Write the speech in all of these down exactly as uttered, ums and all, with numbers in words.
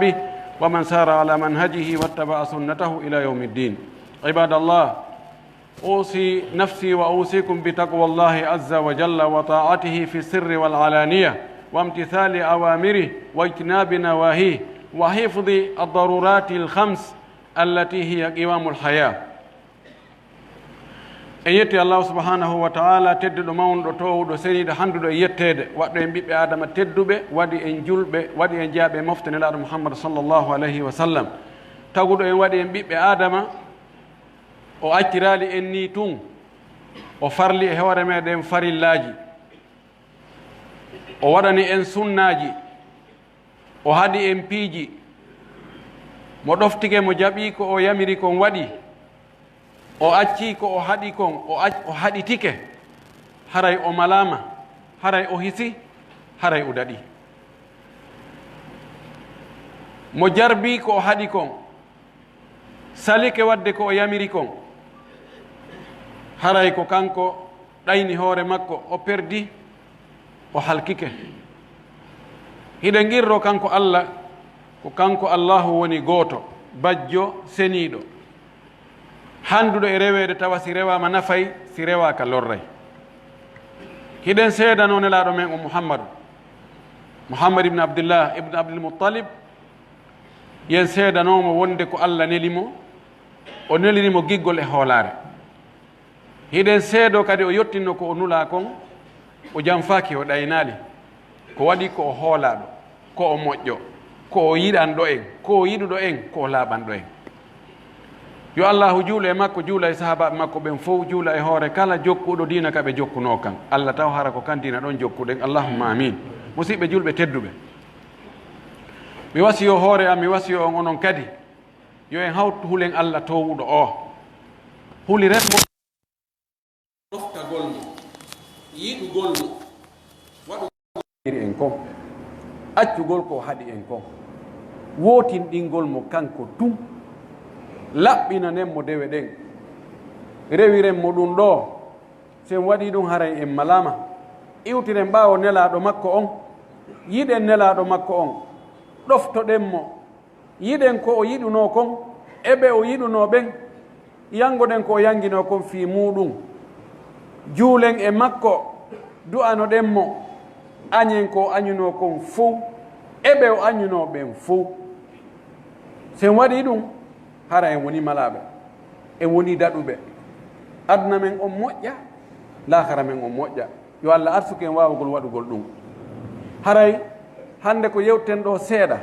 به ومن سار على منهجه واتبع سنته إلى يوم الدين. عباد الله، أوصي نفسي وأوصيكم بتقوى الله عز وجل وطاعته في السر والعلانية، وامتثال أوامره واجتناب نواهيه، وحفظ الضرورات الخمس التي هي قوام الحياة. En yetti Allahu subhanahu wa ta'ala, tedduɗo, mawnuɗo, toowuɗo, seniiɗo, handuɗo e yetteede, waɗɗo en ɓiɓɓe Aadama tedduɓe, waɗi en julɓe, waɗi en jeyaaɓe e mofte Nelaaɗo Muhammad sallallahu alayhi wa sallam. Taguɗo en, waɗi en ɓiɓɓe Aadama, o acciraali en nii tun, o farli e hoore meɗen farillaaji. O waɗani en sunnaaji, o haɗi en piiji. Mo ɗoftike, mo jaɓi ko o yamiri kon, waɗi. O acci ko o haɗi kon, o ac-, o haɗitike. Haray o malaama, haray o hisi, haray o daɗi. Mo jarbi ko o haɗi kon, salike waɗde ko o yamiri kon, haray ko kanko ɗayni hoore makko, o perdi, o halkike. Hiɗen qirroo kanko Alla, ko kanko Allaahu woni gooto, bajjo, seniiɗo, handuɗo e reweede, tawa si rewaama nafay, si rewaaka lorray. Hiɗen seedanoo Nelaaɗo men on Muhammadu, Muhammad ibn Abdillah ibn Abdul Muttalib, yen seedanoo mo wonde ko Alla neli mo, o neliri mo giggol e hoolaare. Hiɗen seedoo kadi o yottinno ko o nulaa kon, o janfaaki, o ɗaynaali. Ko waɗi ko o hoolaaɗo, ko o moƴƴo, ko o yiɗanɗo en, ko o yiɗuɗo en, ko o laaɓanɗo en. Yo Allaahu juulu e makko, juula e sahaabaaɓe makko ɓen fow, juula e hoore kala jokkuɗo diina ka ɓe jokkunoo kan. Alla taw hara ko kan diina ɗon jokkuɗen. Allahumma amiin. Musiɓɓe julɓe tedduɓe, mi wasiyoo hoore am, mi wasiyoo on onon kadi, yo en hawtu hulen Alla toowuɗo o. Huliren mo, ɗoftagol mo, yiɗugol mo, waɗugol en kon, accugol ko o haɗi en kon, wootinɗingol mo kanko tun, laɓɓinanen mo dewe ɗen, rewiren mo ɗun ɗoo. Si en waɗii ɗun, haray en malaama. Iwtiren ɓaawo Nelaaɗo makko on, yiɗen Nelaaɗo makko on, ɗoftoɗen mo, yiɗen ko o yiɗunoo kon, e ɓe o yiɗunoo ɓen, yangoɗen ko o yanginoo kon fii muuɗun, juulen e makko, du'anoɗen mo, añen ko o añunoo kon fow, e ɓe o añunoo ɓen fow. Si en waɗii ɗun, hara en wonii malaaɓe, en wonii daɗuɓe. Aduna men on moƴƴa, laakara men on moƴƴa. Yo Alla arsuku en waawugol waɗugol ɗun. Haray hannde ko yewten ɗoo seeɗa,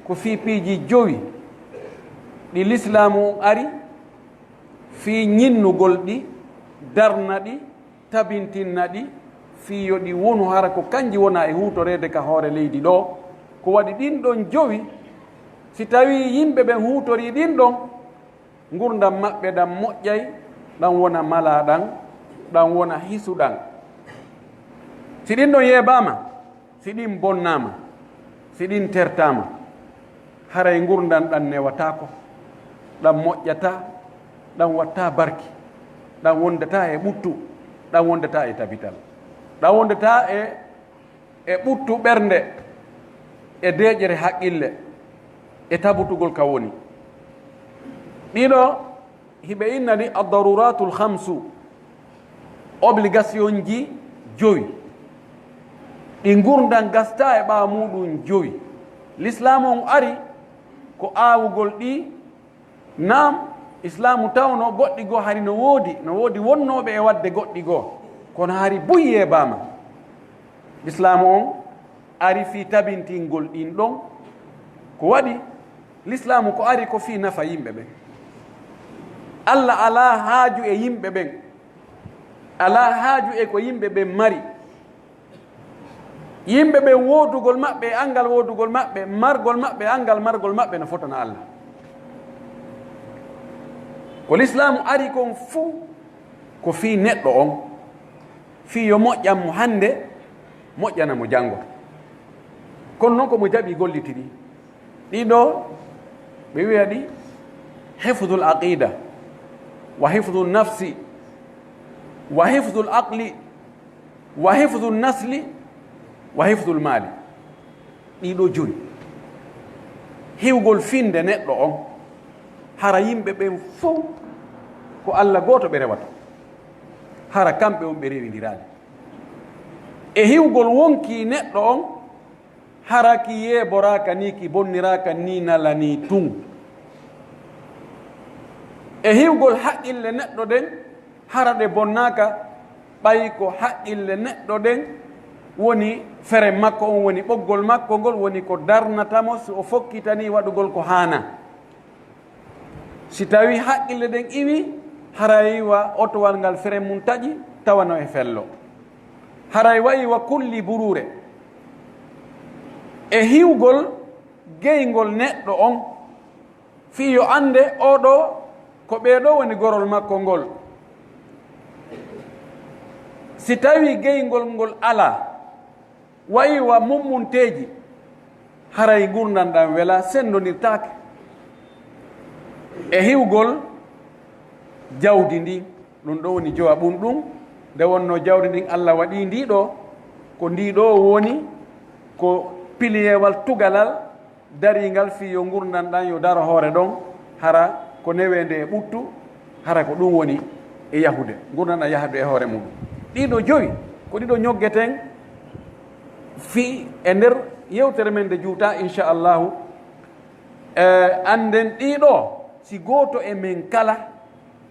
ko fii piiji jowi ɗi Lislaamu on ari fii ñinnugol ɗi, darna ɗi, tabintinna ɗi, fii yo ɗi wonu hara ko kanji wona e huutoreede ka hoore leydi ɗoo. Ko waɗi ɗin ɗon jowi, si tawii yimɓe ɓen huutorii ɗin ɗon, ngurndan maɓɓe ɗan moƴƴay, ɗan wona malaa ɗan, ɗan wona hisu ɗan. Si ɗin ɗon yeebaama, si ɗin bonnaama, si ɗin tertaama, haray ngurndan ɗan newataako, ɗan moƴƴataa, ɗan wattaa barki, ɗan wondataa e ɓuttu, ɗan wondataa e tabital, ɗan wondataa e, e ɓuttu ɓernde, e deeƴere haqqille, e tabutugol ka woni. Ɗiɗo, hiɓe inna ɗi ad-daruratul khamsu, obligationji jowi, ɗi ngurndan gastaa e ɓaawo muuɗun jowi. Lislaamu on ari ko aawugol ɗi. Naam, Islaamu tawno goɗɗi goo hari no woodi, no woodi wonnooɓe e waɗde goɗɗi goo, kono hari buy yeebaama. Lislaamu on ari fii tabintingol ɗin ɗon. Ko waɗi, Lislaamu ko ari ko fii nafa yimɓe ɓen. Alla alaa haaju e yimɓe ɓen, alaa haaju e ko yimɓe ɓen mari. Yimɓe ɓen woodugol maɓɓe e anngal woodugol maɓɓe, margol maɓɓe e anngal margol maɓɓe no fotana Alla. Ko Lislaamu ari kon fuu ko fii neɗɗo on, fii yo moƴƴan mo hannde, moƴƴana mo janngo. Kono non ko mo jaɓi gollitiri. Ɗiɗo, ɓe wi'a ɗi hifdul aqida, wa hifdul nafsi, wa hifdul aqli, wa hifdul nasli, wa hifdul mali. Ɗiɗo joyi. Hiwgol finnde neɗɗo on, hara yimɓe ɓen fow ko Alla gooto ɓe rewata, hara kamɓe on ɓe rewindiraali. E hiwgol wonkii neɗɗo on, hara ki yeeboraaka nii, ki bonniraaka nii, nala nii tun. E hiwgol haqqille neɗɗo ɗen, hara ɗe bonnaaka, ɓay ko haqqille neɗɗo ɗen woni fere makko on, woni ɓoggol makko ngol, woni ko darnata mo si o fokkitanii waɗugol ko haanaa. Si tawii haqqille ɗen iwii, haray wa otowal ngal fere mun taƴi, tawa no e fello. Haray wa'i wa kulli buruure. E hiwgol geyngol neɗɗo on, fii yo annde oo ɗoo ko ɓee ɗoo woni gorol makko ngol. Si tawii geyngol ngol alaa, wa'i wa mummunteeji, haray ngurndan ɗan welaa, senndondirtaake. E hiwgol jawdi ndin, ɗun ɗoo woni jowaɓun ɗun, nde wonnoo jawdi ndin Alla waɗii ndi ɗoo, ko ndi ɗoo woni ko piliyewal tugalal, dariingal fii yo ngurndan ɗan yo daro hoore ɗon, hara ko neweende e ɓuttu, hara ko ɗun woni e yahude, ngurndan ɗan yahude e hoore muɗum. Ɗii ɗoo jowi, ko ɗii ɗoo ñoggeten fii e nder yewtere men nde juutaa, inchallahu. E, annden ɗii ɗoo, si gooto e men kala,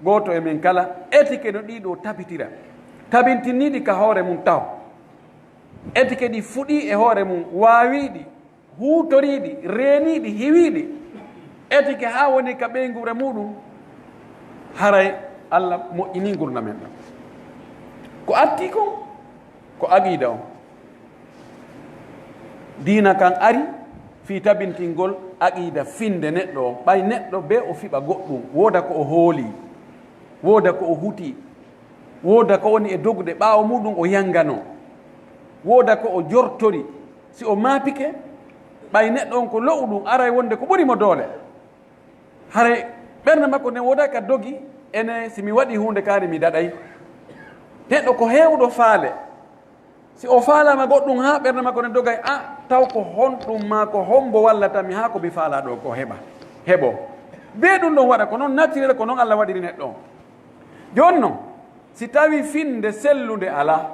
gooto e men kala, etike no ɗii ɗoo tabitira, tabintinii ɗi ka hoore mun taho, etike ɗi fuɗii e hoore mun, waawii ɗi, huutoriiɗi, reeniiɗi, hiwiiɗi, etike haa woni ka ɓeynguure muɗum, haray Alla moƴƴinii ngurndan men ɗan. Ko attii kon, ko aqiida on. Diina kan ari fii tabintingol aqiida finnde neɗɗo on. Ɓay neɗɗo bee o fiɓa goɗɗum, wooda ko o hoolii, wooda ko o hutii, wooda ko woni e dogude ɓaawo muɗum o yanganoo, wooda ko o jortori, si o maapike, ɓay neɗɗo on ko lo'uɗum, aray wonde ko ɓuri mo doole. Haray ɓernde makko nden wooda ka dogi, ene si mi waɗii huunde kaari mi daɗay. Neɗɗo ko heewuɗo faale. Si o faalaama goɗɗum haa ɓernde makko nden dogay, a taw ko honɗum maa ko hombo wallata mi haa ko mi faalaa ɗoo ko heɓa, heɓo. Bee ɗum ɗon waɗa, ko non naturel, ko non Alla waɗiri neɗɗo on. Jooni non, si tawii finnde sellunde alaa,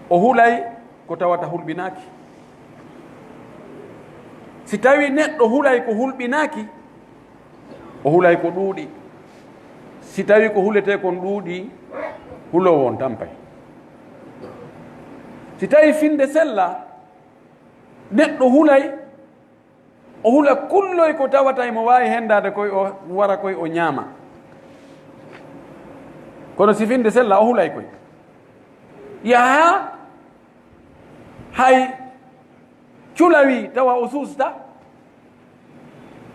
o hulay ko tawata hulɓinaaki. Si tawii neɗɗo hulay ko hulɓinaaki, o hulay ko ɗuuɗi. Si tawii ko huletee kon ɗuuɗi, huloowo on tampay. Si tawii finnde sellaa, neɗɗo hulay o hula kulloy ko tawata imo waawi hendaade koy, o wara koy o ñaama. Kono si finnde sella, o hulay koy. Yaha hay culawi tawa o suusta,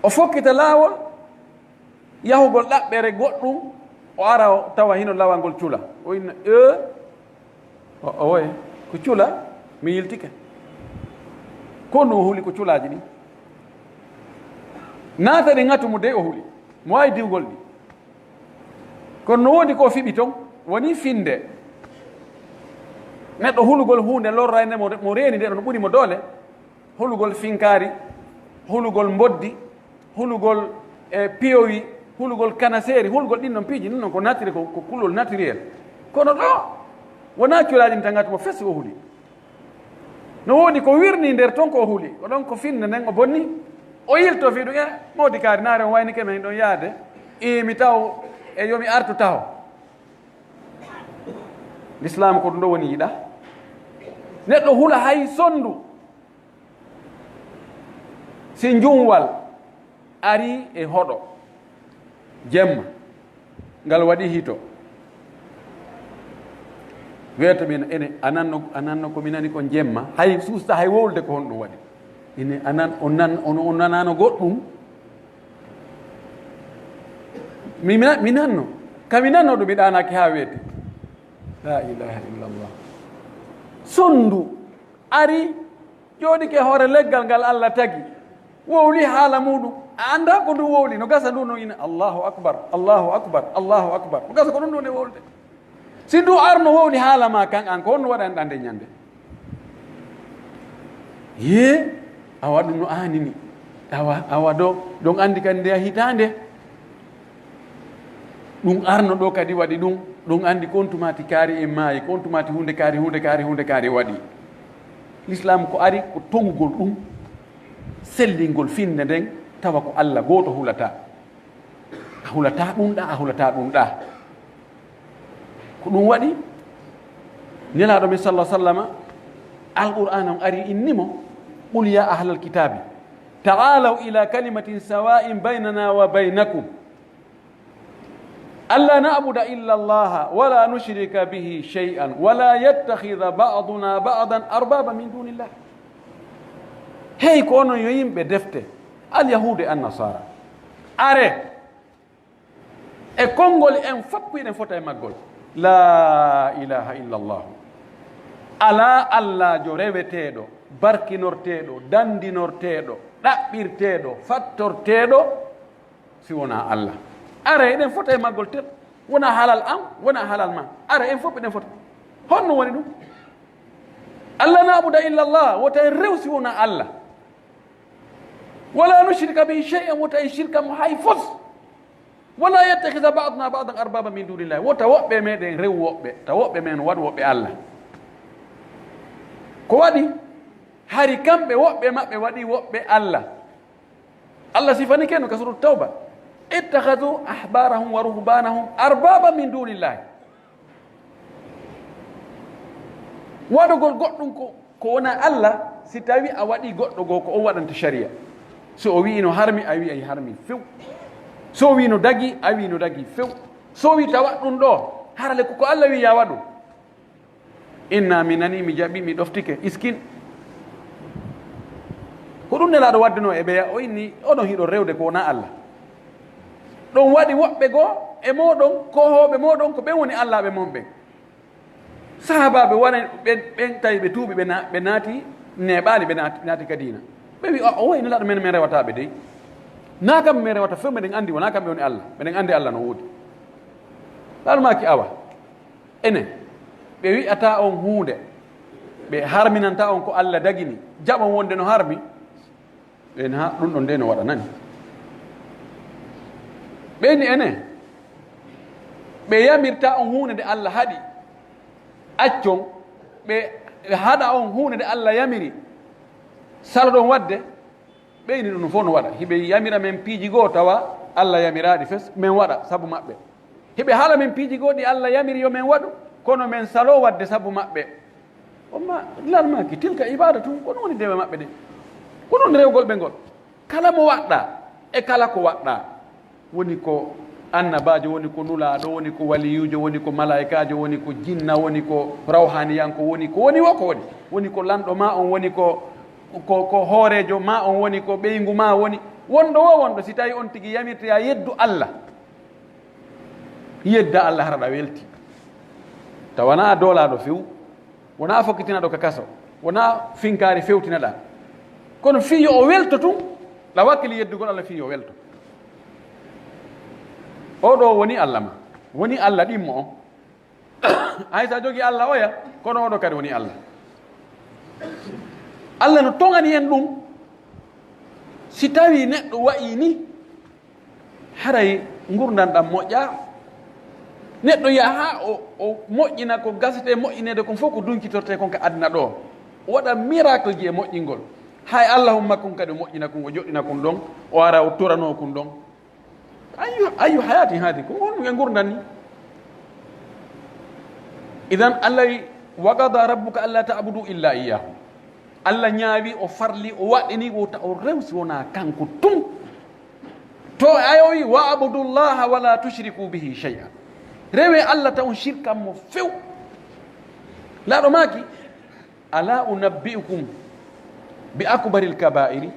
o fokkita laawol yahugol ɗaɓɓere goɗɗum, o ara o tawa hino lawangol cula. O inna, "Ee?" O, owoye, ko cula, mi yiltike. Ko no o huli ko culaaji ɗin. Naata ɗi ŋatu mo dey o huli. Mo waawi diwgol ɗi. Kono no woodi ko o fiɓi ton, woni finnde. Neɗɗo hulugol huunde lorraynde mo, mo reeni nde, no ɓuri mo doole. Hulugol finkaari, hulugol mboddi, hulugol, e, piyowi, hulugol kanaseeri, hulugol ɗin non piiji, ɗin non ko naturel, ko, ko kulol naturel. Kono ɗoo, wonaa culaaji ɗin tan ŋatu mo fesi o huli. No woodi ko wirnii nder ton ko o huli. Ko ɗon ko finnde nden o bonni. O yilto fii ɗum, e, moodi kaari naare on waynike men ɗon yaade. Ii, mi taw, e, yo mi artu taho. Lislaam ko ɗum ɗo woni yiɗa. Neɗɗo hula hay sondu. Si njuumwal arii e hoɗo jemma, ngal waɗi hito, weeto min ene, a nanno, a nanno ko mi nani kon jemma, hay suusta, hay wowlude ko honɗum waɗi. Ine, a nan, on nan, on, on nanaano goɗɗum? Mi, mi, mi nanno. Ka mi nanno ɗum, mi ɗaanaaki haa weeti. La ilaha illallah. Sondu ari, jooɗike e hoore leggal ngal Alla tagi. Wowli haala muɗum. A anndaa ko ndu wowli. No gasa ndu no ina, "Allahu akbar, Allahu akbar, Allahu akbar." No gasa ko ɗum ndu nde wowlde. Si ndu arno wowli haala ma kan an, ko honno waɗanɗaa nde ñande? Yee, Awa ɗum no aanini. Awa, awa ɗo, ɗon anndi kadi nde hitaande. Ɗum arno ɗo kadi waɗi ɗum. Ɗum anndi ko on tumaati kaari en maayi, ko on tumaati huunde kaari, huunde kaari, huunde kaari waɗi. Lislaam ko ari ko toŋugol ɗum, sellingol finnde nden, tawa ko Alla gooto hulata. A hulataa ɗum ɗaa, a hulataa ɗum ɗaa. Ko ɗum waɗi Nelaaɗo men, sallallahu alaihi wasallama, Alqur'aana on ari inni mo, "Qul ya ahlal kitaabi, ta'alaw ila kalimatin sawa'in baynana wa baynakum, alla na'buda illa Allaha wa la nushrika bihi shay'an wa la yattakhidha ba'duna ba'dan arbaba min dunillah." Hey, ko onon yo yimɓe defte, al yahuudu e an nasaara. Are, e konngol en fof hiɗen fota e maggol. La ilaha illallah. Alaa Allaajo reweteeɗo, barkinorteeɗo, dandinorteeɗo, ɗaɓɓirteeɗo, fattorteeɗo, si wonaa Alla. Ara hiɗen fota e maggol tel. Wonaa halal am, wonaa halal ma. Ara en fof hiɗen fota. Honno woni ɗum? Alla na'buda illallah, wota en rew si wonaa Alla. Wala nushrika bihi shay'an, wota en shirka mo hay fos. Wala yattakhidha ba'duna ba'dan arbaba min dunillah, wota woɓɓe meɗen rew woɓɓe, ta woɓɓe men waɗu woɓɓe Alla. Ko waɗi? Hari kamɓe woɓɓe maɓɓe waɗi woɓɓe Alla. Alla sifani keno ka surat Tawba, "Ittakhadhu ahbarahum wa ruhbanahum arbaba min dunillah." Waɗugol goɗɗum ko, ko wonaa Alla, si tawi a waɗi goɗɗo goo ko on waɗanta sharia. So o wi'i no harmi, a wi'ay harmi few. So o wi'i no dagi, a wi'i no dagi few. So o wi'i ta waɗ ɗum ɗoo, harale ko, ko Alla wi'i ya waɗu. Inna mi nani, mi jaɓi, mi ɗoftike, iskin. Ko ɗum Nelaaɗo waddunoo e ɓeya, o inni, onon hiɗon rewde ko wonaa Alla. Ɗon waɗi woɓɓe goo e mooɗon, koohooɓe mooɗon, ko ɓen woni allaaɓe mon ɓen. Sahaabaaɓe wona ɓen, ɓen tawi ɓe tuubi, ɓe na-, ɓe naati neeɓaali, ɓe naati, naati ka diina. Ɓe wi, "O, o wayi Nelaaɗo men, men rewataa ɓe dey. Naa kam men rewata few, meɗen anndi wonaa kamɓe woni Alla, meɗen anndi Alla no woodi." Nelaaɗo maaki, "Awa, enen, ɓe wi'ataa on huunde, ɓe harminantaa on ko Alla dagini, jaɓon wonde no harmi?" Ɓen, "Ha, ɗum ɗon de no waɗanani." Ɓe inni, "Enen, ɓe yamirtaa on huunde nde Alla haɗi, accon, ɓe, ɓe haɗa on huunde nde Alla yamiri, saloɗon waɗde?" Ɓe inni, "Ɗum fof no waɗa. Hiɓe yamira men piiji goo, tawa Alla yamiraaɗi fes, men waɗa sabu maɓɓe. Hiɓe haala men piiji goo ɗi Alla yamiri yo men waɗu, kono men saloo waɗde sabu maɓɓe." O ma-, Nelaaɗo maaki, "Tilka ibadatun, ko ɗum woni dewe maɓɓe ɗen. Ko ɗum rewgol ɓe ngol. Kala mo waɗɗaa, e kala ko waɗɗaa, woni ko annabaajo, woni ko nulaaɗo, woni ko waliyuujo, woni ko malaa'ikaajo, woni ko jinna, woni ko rawhaaniyanko, woni ko woni wo ko woni. Woni ko lanɗo maa on, woni ko, ko, ko hooreejo maa on, woni ko ɓeyngu maa woni. Wonɗo wo wonɗo, si tawi on tigi yamirta ya yeddu Alla, yedda Alla hara ɗa welti. Tawa wonaa doolaaɗo few, wonaa fokkitinaaɗo ka kaso, wonaa finkaari fewtinaɗaa. Kono fii yo o welto tun, ɗa wakkili yeddugol Alla fii yo welto. Oo ɗoo woni Alla ma, woni Alla ɗimmo on. Hay so a jogii Alla oya, kono oo ɗoo kadi woni Alla. Alla no toŋani en ɗum, si tawii neɗɗo wa'ii nii, haray ngurndan ɗan moƴƴaa. Neɗɗo yaha o, o moƴƴina ko gasete moƴƴineede kon fof ko dunkitortee kon ka aduna ɗoo. O waɗa miracle ji e moƴƴingol. Hay Allahumma kun kadi o moƴƴina kun, o joɗɗina kun ɗon, o ara o turanoo kun ɗon. Ayyu, ayyu hayatin haadi, ko honɗum e ngurndan ni? Idan Allah wi, "Wa qada rabbuka alla ta'budu illa iyyahu." Allah ñaawi, o farli, o waɗini, wota o rew si wonaa kanko tun. To ayowi, "Wa abudullaha wa la tushriku bihi shay'a." Rewe Allah taw on shirkan mo few. Laaɗo maaki, "Ala unabbi'ukum bi akbaril kaba'iri?"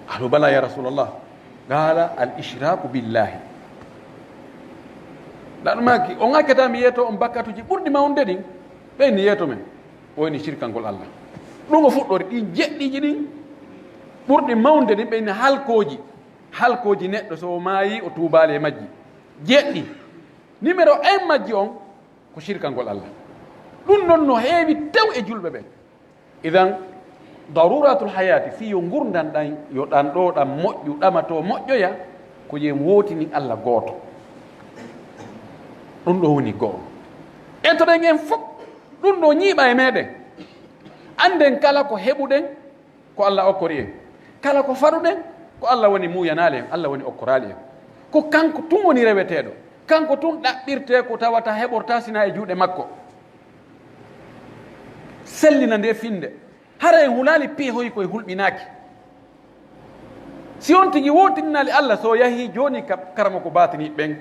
Qalu, "Bala ya Rasulallah." Qala, "Al ishraku billahi." Laaɗo maaki, "On accata mi yeeto on bakkatuji ɓurɗi mawnde ɗin?" Ɓe inni, "Yeeto men." O inni, "Shirkangol Allah." Ɗum o fuɗɗori, ɗin jeɗɗiiji ɗin ɓurɗi mawnde ɗin, ɓe inni halkooji. Halkooji neɗɗo, so o maayi, o tuubaali e majji. Jeɗɗi. Numéro un majji on, ko shirkangol Allah. Ɗum non no heewi tew e julɓe ɓen. Idan, Daruratul hayaati, fii yo ngurndan ɗan, yo ɗan ɗoo ɗan moƴƴu, ɗama to moƴƴoya, ko yen wootinin Alla gooto. Ɗun ɗoo woni go'o. Entoɗen en fow, ɗun ɗoo ñiiɓa e meɗen. Annden kala ko heɓuɗen, ko Alla okkori en. Kala ko faɗuɗen, ko Alla woni muuyanaali en, Alla woni okkoraali en. Ko kanko tun woni reweteeɗo. Kanko tun ɗaɓɓirtee ko tawata heɓortaa sinaa e juuɗe makko. Sellina ndee finnde. Hara en hulaali piihoy koy hulɓinaaki. Si on tigi wootininaali Alla, so yahii jooni ka karamoko baatini ɓen,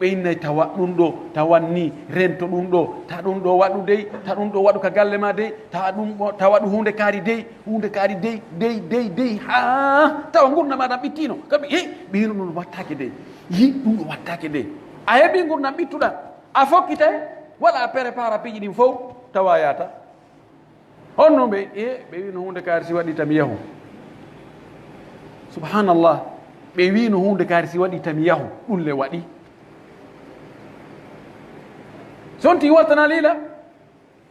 ɓe innay tawa ɗun ɗoo, tawa nii, rento ɗun ɗoo, ta ɗun ɗoo waɗu dey, ta ɗun ɗoo waɗu ka galle maa dey, ta ɗun ɗoo, ta waɗu huunde kaari dey, huunde kaari dey, dey, dey, dey, haa tawa ngurndan maa ɗan ɓittiino. Kabi, he, ɓe wiino ɗun wattaake dey. Yi, ɗun ɗoo wattaake dey. A heɓii ngurndan ɓittuɗan, a fokkitay, wala a prépara piiji ɗin fow, tawa a yaata. Honno ɓe, e, ɓe wiino huunde kaari si waɗii tan mi yahu. Subhanallah. Ɓe wiino huunde kaari si waɗii tan mi yahu. Ɗun le waɗi. Si on tigi wattanaali Alla,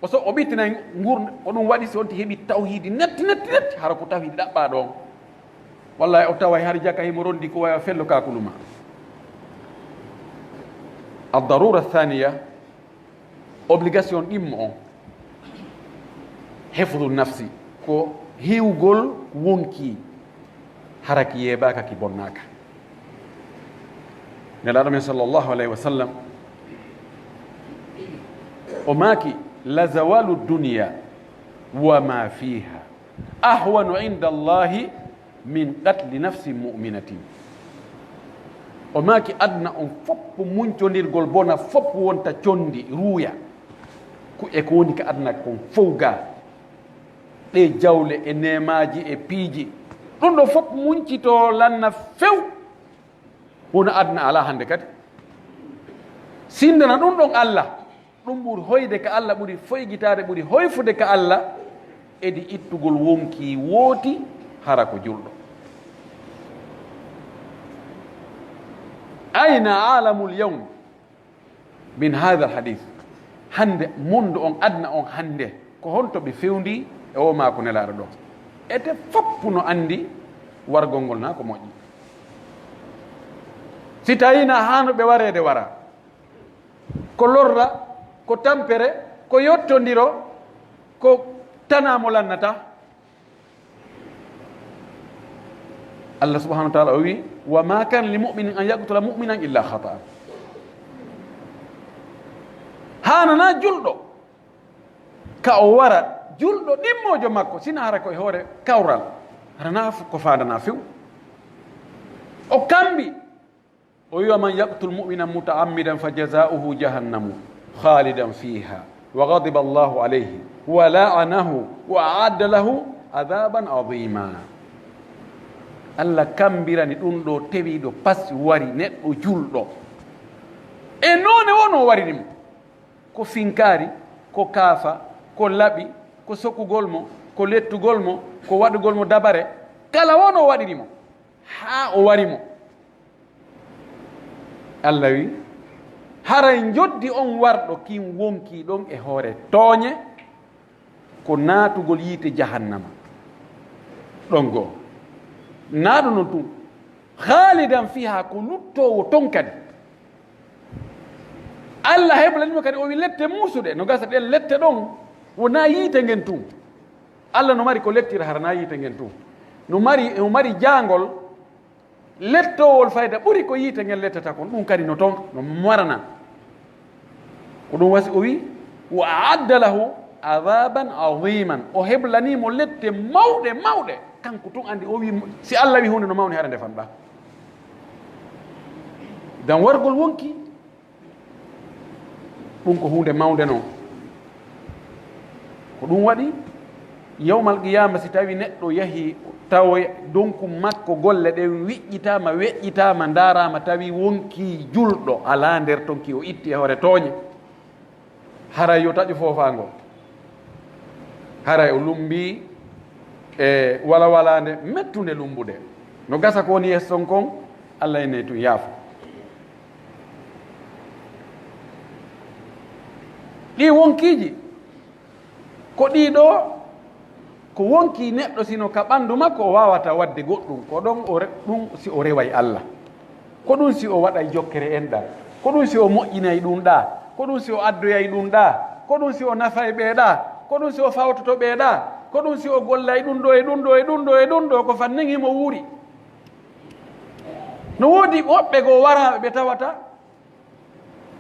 o so, o ɓittinay ngur, ko ɗun waɗi si on tigi heɓii tawhiidi netti, netti, netti, hara ko tawhiidi ɗaɓɓaa ɗon. Wallahi o taway hari jaka himo rondi ko waya fello kaakulu maa. Ad-darura thaniya, obligation ɗimmo on, hifdu nafsi, ko hiwgol wonkii, hara ki yeebaaka, ki bonnaaka. Nelaaɗo men sallallahu alayhi wa sallam, o maaki, "La zawalu dunya wa ma fiha ahwanu inda Allahi min qatli nafsin mu'minatin." O maaki, aduna on fow, muncondirgol bona fow wonta condi, ruuya. Ku e ko woni ka aduna kon fow ga, ɗe jawle e neemaaji e piiji, ɗun ɗoo fow muncitoo lanna few. Wona aduna alaa hande kadi. Sindana ɗun ɗon Alla. Ɗun ɓuri hoyde ka Alla, ɓuri foygitaade, ɓuri hoyfude ka Alla, edi ittugol wonkii wooti, hara ko julɗo. Ayna aalamul yawm min haadal hadiis? Hande monde on, aduna on hande, ko honto ɓe fewndii e oo maaku Nelaaɗo ɗoo? Ete fow no anndi wargol ngol naa ko moƴƴi. Si tawii na haano ɓe wareede wara, ko lorra, ko tampere, ko yottondiro, ko tanaa mo lannata. Allah subhanahu wa ta'ala o wi, "Wa ma kana li mu'minin an yaqtula mu'minan illa khata'a." Haananaa julɗo ka o wara julɗo ɗimmoojo makko, sina hara ko e hoore kawral, hara na ko faandanaa few. O kambi. O wi'i, "Wa man yaqtul mu'minan muta'ammidan fa jazaa'uhu jahannamu khalidan fiha wa ghadiba Allahu alayhi wa la'anahu wa a'adda lahu adhaban adhima." Allah kambirani ɗun ɗoo tewiiɗo pas wari neɗɗo julɗo. E noone woo no wariri mo. Ko finkaari, ko kaafa, ko laɓi, ko sokugol mo, ko lettugol mo, ko waɗugol mo dabare, kala woo no waɗiri mo, haa o wari mo. Allah wi, haray njoddi on warɗo kin wonkii ɗon e hoore tooɲe, ko naatugol yiite jahannama. Ɗon goo. Naa ɗun non tun. Khaalidan fiha, ko luttoowo ton kadi. Allah heblani mo kadi, o wi lette muusuɗe, no gasa ɗen lette ɗon, wonaa yiite ngen tun. Allah no mari ko lettira hara naa yiite ngen tun. No mari, no mari jaangol, lettoowol fayda ɓuri ko yiite ngen lettata kon, ɗun kadi no ton, no marana. Ko ɗun wasi o wi, "Wa a'adda lahu adhaban adhiman." O heblanii mo lette mawɗe, mawɗe. Kanko tun andi, o wi, si Allah wi huunde no mawni, hara nde fanɗa. Dan wargol wonki, ɗun ko huunde mawnde non. Ko ɗun waɗi, yawmal qiyaama, si tawi neɗɗo yahi, tawa donku makko golle ɗen wiƴƴitaama, weƴƴitaama, ndaaraama, tawi wonkii julɗo alaa nder ton, ki o itti e hoore tooɲe, haray yo taƴu foofaango. Haray o lumbii e walawalaande mettunde lumbude. No gasa ko woni yeeso ton kon, Allah ene tun yaafo. Ɗii wonkiiji ko ɗii ɗoo Ko wonkii neɗɗo sino ka ɓanndu makko, o waawataa waɗde goɗɗum. Ko ɗon o re-, ɗum si o reway Alla. Ko ɗum si o waɗay jokkere enɗan. Ko ɗum si o moƴƴinay ɗum ɗaa. Ko ɗum si o addoyay ɗum ɗaa. Ko ɗum si o nafay ɓee ɗaa. Ko ɗum si o fawtoto ɓee ɗaa. Ko ɗum si o gollay ɗum ɗoo e ɗum ɗoo e ɗum ɗoo e ɗum ɗoo. Ko fannin himo wuuri. No woodi woɓɓe goo waraaɓe ɓe tawata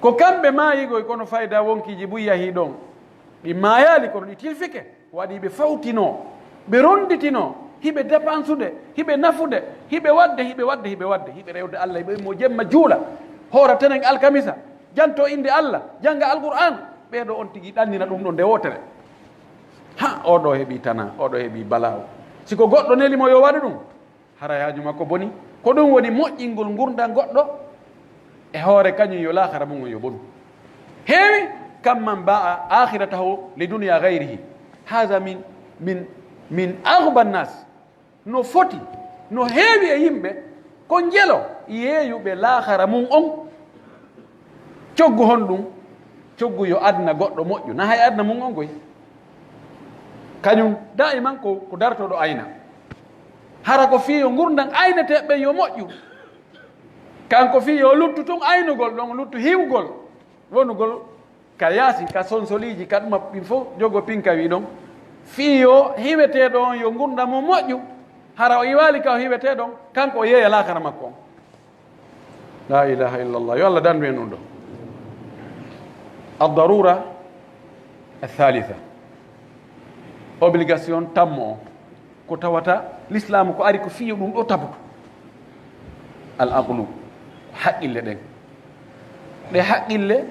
ko kamɓe maayigoy, kono fayda wonkiiji buy yahii ɗon. Ɗi maayaali, kono ɗi tilfike. Waɗi ɓe fawtinoo, ɓe ronnditinoo, hiɓe depansude, hiɓe nafude, hiɓe waɗde, hiɓe waɗde, hiɓe waɗde, hiɓe rewde Alla, hiɓe mo jemma juula, hoora tenen alkamisa, janto innde Alla, jannga Alqur'aan. Ɓee ɗoo on tigi ɗannina ɗum ɗoo nde wootere. Ha, oo ɗoo heɓii tanaa, oo ɗoo heɓii balaawu. Si ko goɗɗo neli mo yo waɗu ɗum, haray haaju makko boni. Ko ɗum woni moƴƴingol ngurndan goɗɗo e hoore kañum yo laakhara mum on yo bonu. Heewi kam man ba'a akhiratahu li dunya ghayrihi. Haza min, min, min aghba nas. No foti, no heewi e yimɓe ko njelo yeeyuɓe laakhara mum on. Coggu honɗum? Coggu yo aduna goɗɗo moƴƴu. Na hay aduna mum on koy. Kañum daa'iman ko, ko dartooɗo ayna. Hara ko fii yo ngurndan aynetee ɓen yo moƴƴu. Kanko fii yo luttu tun aynugol ɗon, luttu hiwgol, wonugol ka yaasi, ka sonsoliiji, ka ɗuma ɗin fof jogo pinka wi ɗon. Fii yo hiweteeɗo on yo ngurndan mum moƴƴu. Hara o iwaali ka o hiweteeɗo on, kanko o yeeya laakara makko on. La ilaha illallah. Yo Allah dandu en ɗum ɗo. Ad-darura ath-thalitha. Obligation tammo on. Ko tawata l'islam ko ari ko fiyo ɗum ɗo tabutu. Al aqlu. Haqqille ɗen. Ɗe haqqille,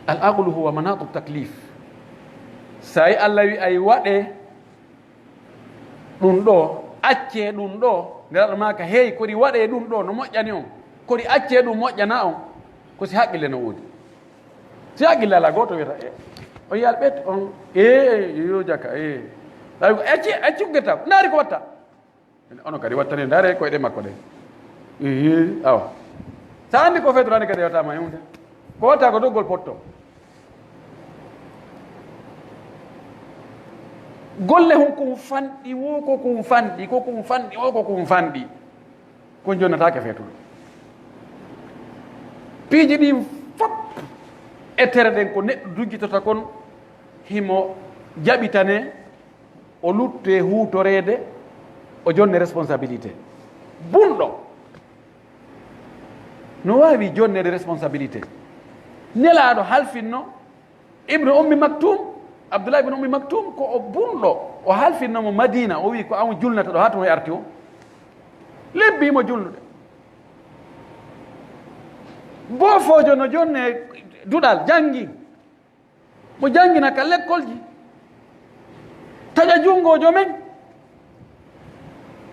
al aqlu huwa manatu taklif. Sa yi Allah wi ay waɗe, ɗum ɗo, accee ɗum ɗo, Nelaaɗo maaka, hey, kori waɗee ɗum ɗo, no moƴƴani on, kori accee ɗum moƴƴana on, ko si haqqille no woodi. Si haqqille alaa, gooto wiyata, e, o yiyal ɓet, on, e, yo jaka, e. Tawi ko acci, acci uggirta, ndaari ko watta. Ono kadi wattani, ndaare koyɗe makko ɗe. Ehe, awa. Sa anndi ko fewtorani kadi wata ma e hunde. Ko watta ko doggol potto. Golle hun kun fanɗi wo ko kun fanɗi, ko kun fanɗi wo ko kun fanɗi. Kun jonnataake feetuɗo. Piiji ɗin fop e tere ɗen ko neɗɗo dujjitota kon, himo jaɓitane, o lutte huutoreede, o jonne responsabilité. Bunɗo no waawi jonneede responsabilité. Nelaaɗo halfinno Ibnu Ummi Maktum, Abdullah ibnu Ummi Maktum, ko o bunɗo, o halfinno mo Madina, o wi'i, "Ko an julnata ɗo, haa tuma e arti o." Lebbi mo julnude. Boofoojo no jonne duɗal, janngi. Mo janngina ka lekkolji. Taƴa junngoojo men.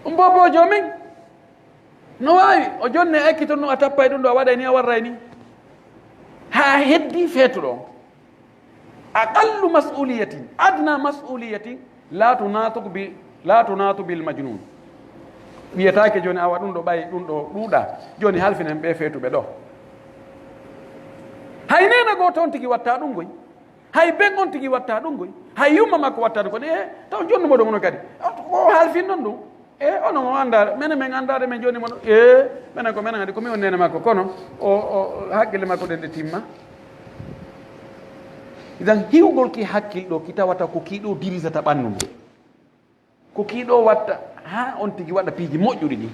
Boofoojo men. No waawi, o jonne ekkito no a tappay ɗum ɗo, a waɗay ni, a warray ni. Haa heddi feetuɗo on. Aqallu mas'uliyatin, adna mas'uliyatin, la tunatu bi, la tunatu bil majnun. Wiyetaake jooni awa ɗum ɗo ɓay, ɗum ɗo ɗuuɗa. Jooni halfinen ɓe feetuɓe ɗo. Hay neena gooto on tigi watta ɗum goy. Hay ben on tigi watta ɗum goy. Hay yumma makko watta ɗum ko ɗi, e, taw jonnu mo ɗum no kadi. O halfin non ɗum. E, onon o anndaare, menen men anndaare men jooni mo ɗo. E, menen ko menen anndi ko mi on neene makko, kono o, o, hakkille makko ɗen ɗe timma. Idan hiwgol ki hakkil ɗo, ki tawata ko ki ɗo dirisata ɓanndu ndu. Ko ki ɗo watta, haa on tigi waɗa piiji moƴƴuɗi ɗi.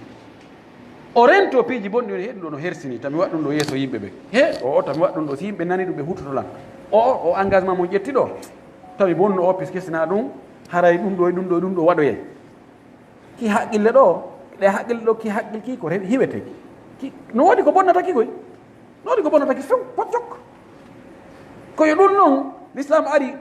O rento piiji bonɗi, on heɗu ɗo no hersini, tami waɗ ɗum ɗo yeeso yimɓe ɓe. He, o, o, tami waɗ ɗum ɗo, si yimɓe nani ɗum ɓe hutoto lan. O, o, o engagement mo ƴetti ɗo, tami bonno o, puisque sina ɗum, haray ɗum ɗo e ɗum ɗo e ɗum ɗo waɗoyay. Ki haqqille ɗo, ɗe haqqille ɗo, ki haqqil ki ko rewi hiwete. Ki, no woodi ko bonnata ki koy. No woodi ko bonnata ki few, poccok. Ko yo ɗum non, l'islam ari,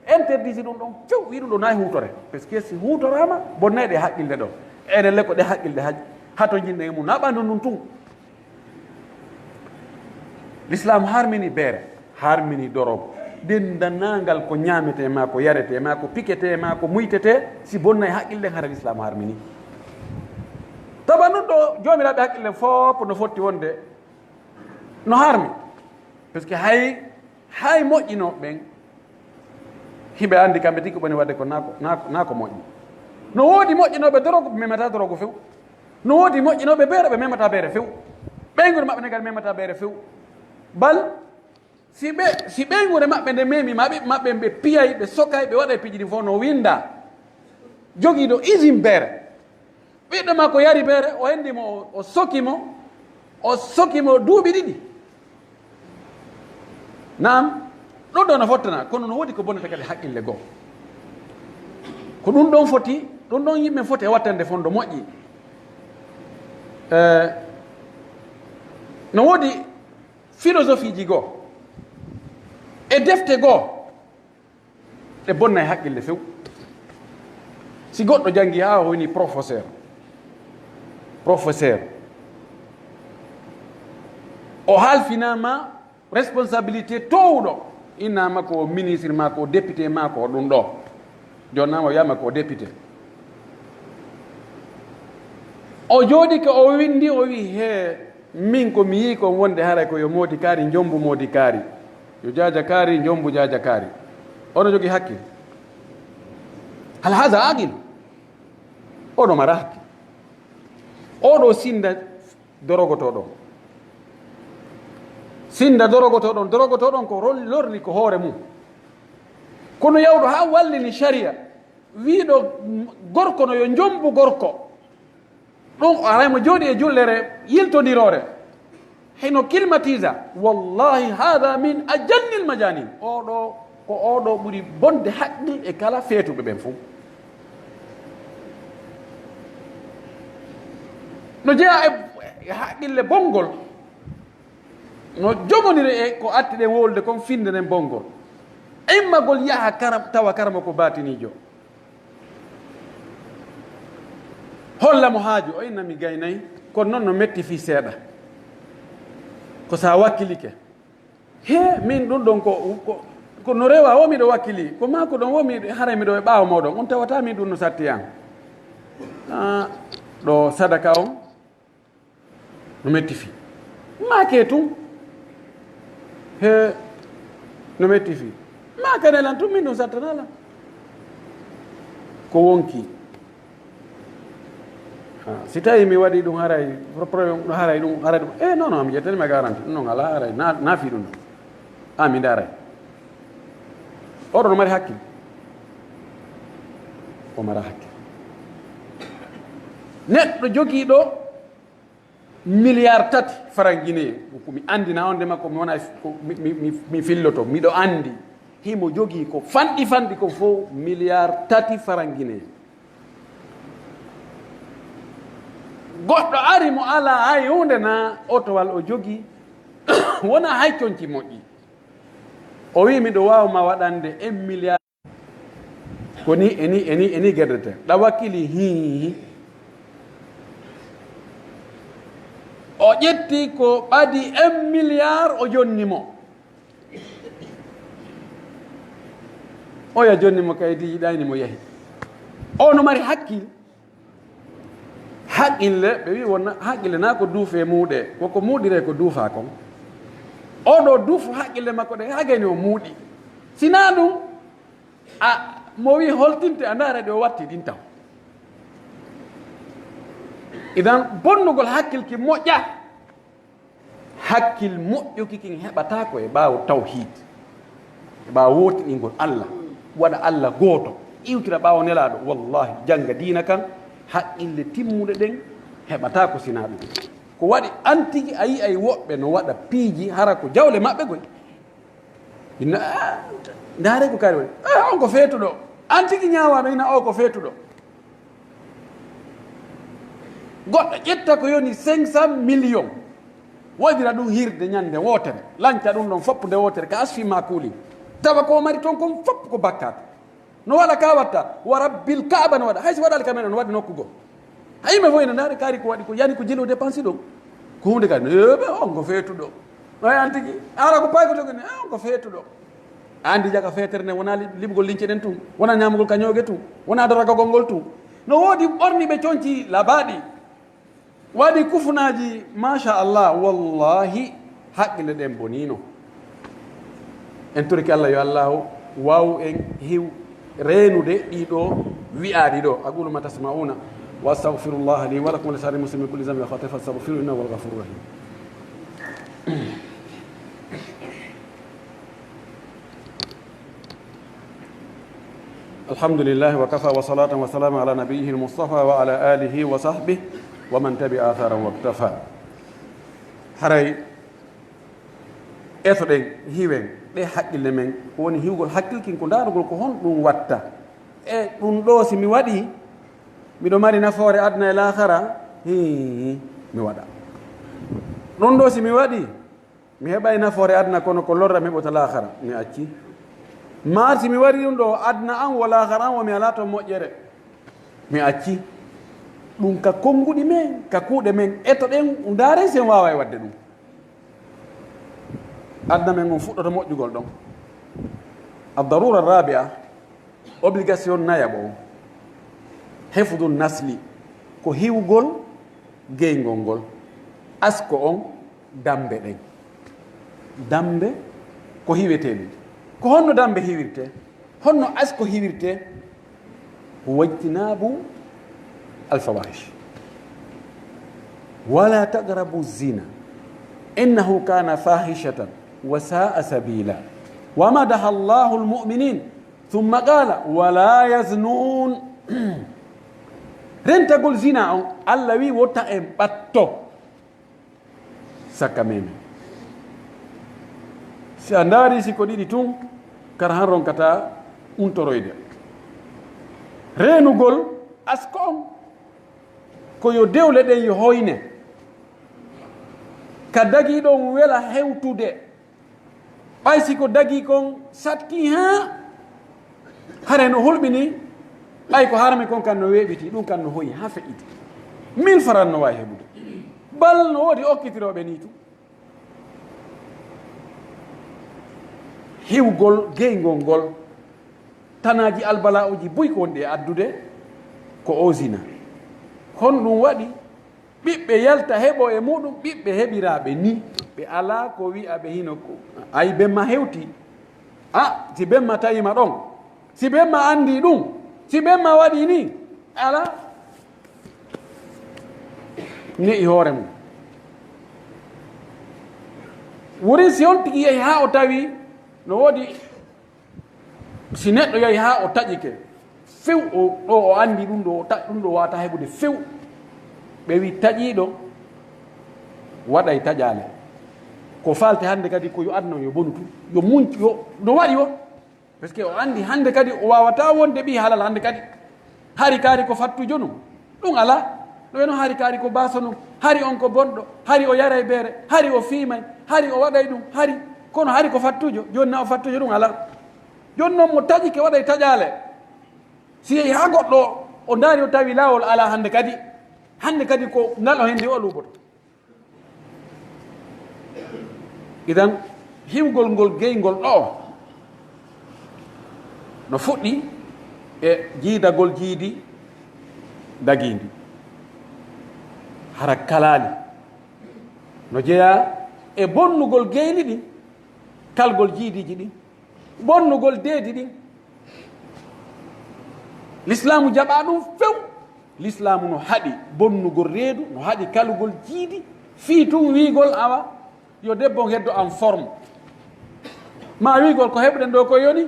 interdisi ɗum ɗon few, wi ɗum ɗo nayi huutore. Parce que si huutoraama, bonnay ɗe haqqille ɗo. Enen le ko ɗe haqqille haj-, hato jinɗen e mum, na ɓandu ndun tun. L'islam harmini beere, harmini dorog, denndanangal ko ñaametee maa, ko yaretee maa, ko piketee maa, ko muytetee, si bonnay haqqille hara l'islam harmini. Tawa nun ɗo joomiraaɓe haqqille fof no fotti wonde no harmi. Parce que hay, hay moƴƴinooɓe ɓen, Hiɓe anndi kamɓe tigi ko ɓe woni waɗde ko naa ko, naa ko, naa ko moƴƴi. No woodi moƴƴinooɓe dorogu, ɓe memataa dorogu few. No woodi moƴƴinooɓe beere, ɓe memataa beere few. Ɓeynguure maɓɓe nden kadi memataa beere few. Bal, si ɓe, si ɓeynguure maɓɓe nde memi, ma ɓiɓɓe maɓɓe ɓe piyay, ɓe sokay, ɓe waɗay piiji ɗin fow no winndaa. Jogiiɗo usine beere. Ɓiɗɗo makko yari beere, o henndi mo, o, o soki mo, o soki mo duuɓi ɗiɗi. Naam, ɗun ɗon no fottana, kono no woodi ko bonnata kadi haqqille goo. Ko ɗun ɗon foti, ɗun ɗon yimɓe foti e wattande fondo moƴƴi. Eh, no woodi filosofiji goo, e defte goo, ɗe bonnay haqqille few. Si goɗɗo janngii haa o woni professeur, professeur, o halfinaama responsabilité toowuɗo, innaama ko ministre maa ko député maa ko ɗun ɗoo, jonnaama wiyaama ko député. O jooɗike, o winndi, o wi'i, "Hee, min ko mi yi'i kon wonde haray ko yo moodi kaari, njombu moodi kaari, yo jaaja kaari, njombu jaaja kaari." Ono jogii hakkil? Hal haza aqil? Ono mara hakkil. Oɗo sinda dorogoto ɗon. Sinda dorogoto ɗon, dorogoto ɗon ko rol-, lorri ko hoore mum. Kono yawɗo haa wallini sharia, wiiɗo gorko no yo njombu gorko. Ɗum aray mo jooɗi e jullere yiltondiroore. Hino climatisa. Wallahi, hada min ajannil majanin. Oɗo, ko oɗo ɓuri bonde haqqil e kala feetuɓe ɓen fof. No jeyaa e, e haqqille bonngol. No jogondiri e ko atti ɗen wowlude kon, finnde nden bonngol. Immagol yaha karam-, tawa karama ko baatiniijo. Holla mo haaju, o inna mi gaynay, kono non no metti fii seeɗa. Ko sa wakkilike. He, min ɗun ɗon ko, ko, ko no rewa wo miɗo wakkili, ko maa ko ɗon wo mi, haray miɗo e ɓaawo mooɗon, on tawata min ɗun no satti an. Ah, ɗo sadaka on, no metti fii. Maake tun. He, no metti fii. Maakane lan tun, min ɗun sattanaa lan. Ko wonki. Ah, si tawi mi waɗi ɗun haray, pro-, problème ɗun haray ɗun, haray ɗun. Eh, non, non, mi ƴettani ma garanti. Ɗun non alaa haray. Na, na fii ɗun ɗon. Ah, mi ndaaray. Oɗo no mari hakkil. O mara hakkil. Neɗɗo jogiiɗo miliyar tati faranginee, ko mi anndina on de makko, mi wona, ko mi, mi, mi, mi filloto, miɗo anndi. Himo jogii ko fanɗi fanɗi ko fow miliyar tati faranginee. Goɗɗo ari mo alaa hay huunde na otowal o jogii, wona hay conci moƴƴi. O wi'i, "Miɗo waawi ma waɗande un miliyar." Ko ni, e ni, e ni, e ni gerdete. Ɗa wakkili, hii, hii. O ƴetti ko ɓadi un miliyar, o jonni mo. Oya jonni mo kaydi, yiɗayni mo yahi. O no mari hakkil. Haqqille, ɓe wi'i wonna, haqqille na ko duufee muuɗe, ko ko muuɗiree ko duufaa kon. O ɗo duufu haqqille makko ɗe, haa gayni o muuɗi. Si naa ɗun, a, mo wi'i holtinte, a ndaara ɗe o watti ɗin taw. Idan, bonnugol hakkil ki moƴƴa. Hakkil moƴƴuki kin heɓataa ko e ɓaawo tawhiid, e ɓaawo wootiɗingol Allah, waɗa Allah gooto, iwtira ɓaawo Nelaaɗo. Wallahi, jannga diina kan, haqqille timmuɗe ɗen heɓataa ko sinaa ɗum. Ko waɗi an tigi a yi'ay woɓɓe no waɗa piiji hara ko jawle maɓɓe goy. Inna, "Ah, ndaare ko kaari waɗi. Ah, on ko feetuɗo." An tigi ñaawaaɗo, ina o ko feetuɗo. Goɗɗo ƴetta ko yoni cinq cent millions, waɗira ɗum hirde ñande wootere, lanca ɗum ɗon fof nde wootere ka asfi ma kuuli, tawa ko mari toon kon fof ko bakkaat. No waɗa ka watta, wa rabbil Kaaba no waɗa, hay si waɗaali ka men on waɗi nokku goo. Hay yimɓe fof ina ndaari kaari ko waɗi ko yani ko jelo dépense ɗon. Ko huunde kadi, eh, ɓe on ko feetuɗo. No e an tigi, ara ko paykoto ko ni, eh, on ko feetuɗo. A anndi jaka feetere nden wonaa li-, liɓugol lince ɗen tun, wonaa ñaamugol ka ñooge tun, wonaa daragagol ngol tun. No woodi ɓorniiɓe conci labaaɗi, waɗi kufunaaji, machallah, wallahi, haqqille ɗen boniino. En torike Allah yo Allahu Waaw en hiw reenude ɗii ɗoo wi'aaɗi ɗoo. أقول ما تسمعون وأستغفر الله لي ولكم ولسائر المسلمين من كل ذنب وخطيئة فاستغفروه إنه هو الغفور الرحيم. الحمد لله وكفى وصلاة وسلام على نبيه المصطفى وعلى آله وصحبه ومن تبع آثارهم واقتفى. Haray etoɗen, hiwen ɗee haqqille men, ko woni hiwgol hakkil kin ko ndaarugol ko honɗun watta. E ɗun ɗoo si mi waɗii, miɗo mari nafoore aduna e laakara, hii, mi waɗa. Ɗun ɗoo si mi waɗii, mi heɓay nafoore aduna kono ko lorra mi heɓota laakara, mi acci. Maar si mi waɗii ɗun ɗoo, aduna an wo laakara an wo mi alaa ton moƴƴere, mi acci. Ɗun ka konnguɗi men, ka kuuɗe men, etoɗen, ndaaren si en waaway waɗde ɗun. Aduna men on fuɗɗoto moƴƴugol ɗon. الضرورة الرابعة, obligation nayaɓo on, حفظ النسل, ko hiwgol geyngol ngol, asko on, dammbe ɗen. Dammbe ko hiwetee ɗun. Ko honno dammbe hiwirtee? Honno asko hiwirtee? واجتناب الفواحش ولا تقربوا الزنا إنه كان فاحشة وساء سبيلا ومدح الله المؤمنين ثم قال ولا يزنون. Rentagol zina on, Alla wi'i wota en ɓatto. Sakka memen. Si a ndaari si ko ɗiɗi tun, kara han ronkataa untoroyde. Reenugol asko on, ko yo dewle ɗen yo hoyne. Ka dagii ɗon wela hewtude. Ɓay si ko dagii kon saɗkii haa, hare no hulɓinii, ɓay ko harmi kon kan no weeɓitii, ɗun kan no hoyi haa feƴƴiti. Mil faran no waawi heɓude. Bal no woodi okkitirooɓe nii tun. Hiwgol geyngol ngol, tanaaji albala'uuji buy ko wonɗi e addude, ko oo zina. Honɗun waɗi? Ɓiɓɓe yalta heɓoo e muɗum, ɓiɓɓe heɓiraaɓe nii. Ɓe alaa ko wi'a ɓe hino ko, ay, bemma hewtii. A, si bemma tawii ma ɗon, si bemma anndii ɗun, si bemma waɗii nii, alaa. Ne'i hoore mum. Wurin si on tigi yehi haa o tawi no woodi Si neɗɗo yahi haa o taƴike, few o, ɗo o anndi ɗum ɗo, o ta-, ɗum ɗo waata heɓude few. Ɓe wi taƴiiɗo waɗay taƴaale. Ko faalte hannde kadi ko yo aduna on yo bonu tun. Yo muñ, yo, no waɗi o. Parce que o anndi hannde kadi o waawataa wonde ɓii halal hannde kadi. Hari kaari ko fattujo non. Ɗum alaa. No weno hari kaari ko baaso non. Hari on ko bonɗo. Hari o yaray beere. Hari o fiimay. Hari o waɗay ɗum. Hari. Kono hari ko fattujo. Jooni na o fattujo ɗum alaa. Jooni non mo taƴike waɗay taƴaale. Si yehi haa goɗɗo o ndaari o tawi laawol alaa hannde kadi. Hannde kadi ko ngal o hendi o luuboto. Idan, hiwgol ngol geyngol ɗoo no fuɗɗi e jiidagol jiidi dagiindi. Hara kalaali no jeyaa e bonnugol geyli ɗin, kalgol jiidiiji ɗin, bonnugol deedi ɗin. Lislaamu jaɓaa ɗum few. Lislaamu no haɗi bonnugol reedu, no haɗi kalugol jiidi, fii tun wiigol awa yo debbo on heddo en forme. Maa wiigol ko heɓuɗen ɗoo ko yoni,